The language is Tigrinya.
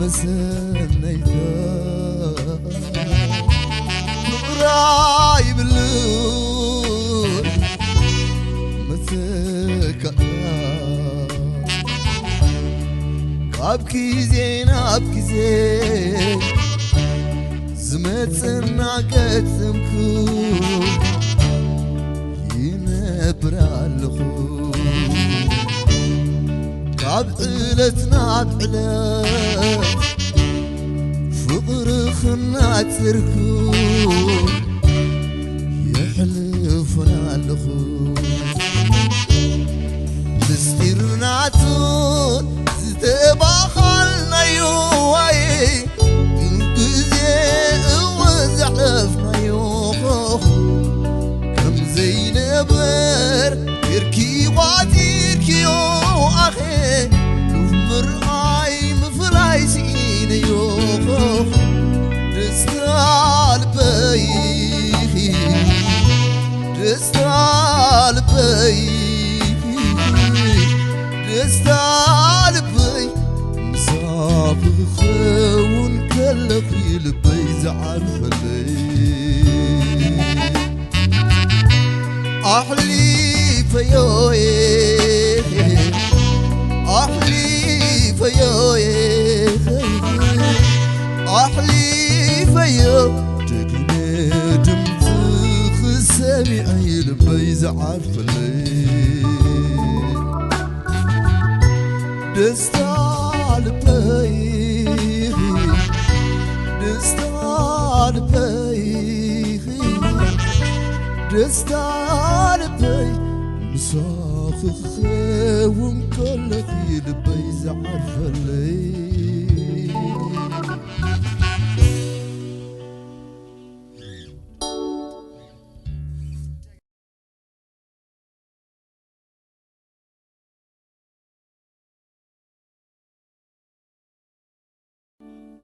መሰነይታ ፍቕራ ይብሉ መተካእታ ካብ ግዜ ናብ ግዜ ዝመጽና ገጽምኩ ይነብር ኣለኹ ካብ ዕለት ናብ ዕለት ፍቕሪ ክናጽርኩ የሕልፉን ኣለኹ ምስጢር ናቱ ዝተባኻልናዮ ዋይ ግዜ እወ ዘሕለፍናዮ ከም ዘይነበር ጌርኪ ቋጺርክዮ ኣኸ ምርኣይ ምፍላይ ስኢነዮ ደስታ ልበይ ደስታ ልበይ ደስታ ልበይ ምሳኺ ክኸውን ከለኺ ልበይ ዝዓርፈለይ ኣሕሊፈዮ ኣሕሊፈዮ ኣሕሊፈዮ ደግመ ድምፅኺ ሰሚዐ ልበይ ዝዓርፈለይ ደስታ ልበይ ደስታ ልበይ ደስታ ልበይ ምሳኺ ክኸውን ከለኺ ልበይ ዝዓርፈለይ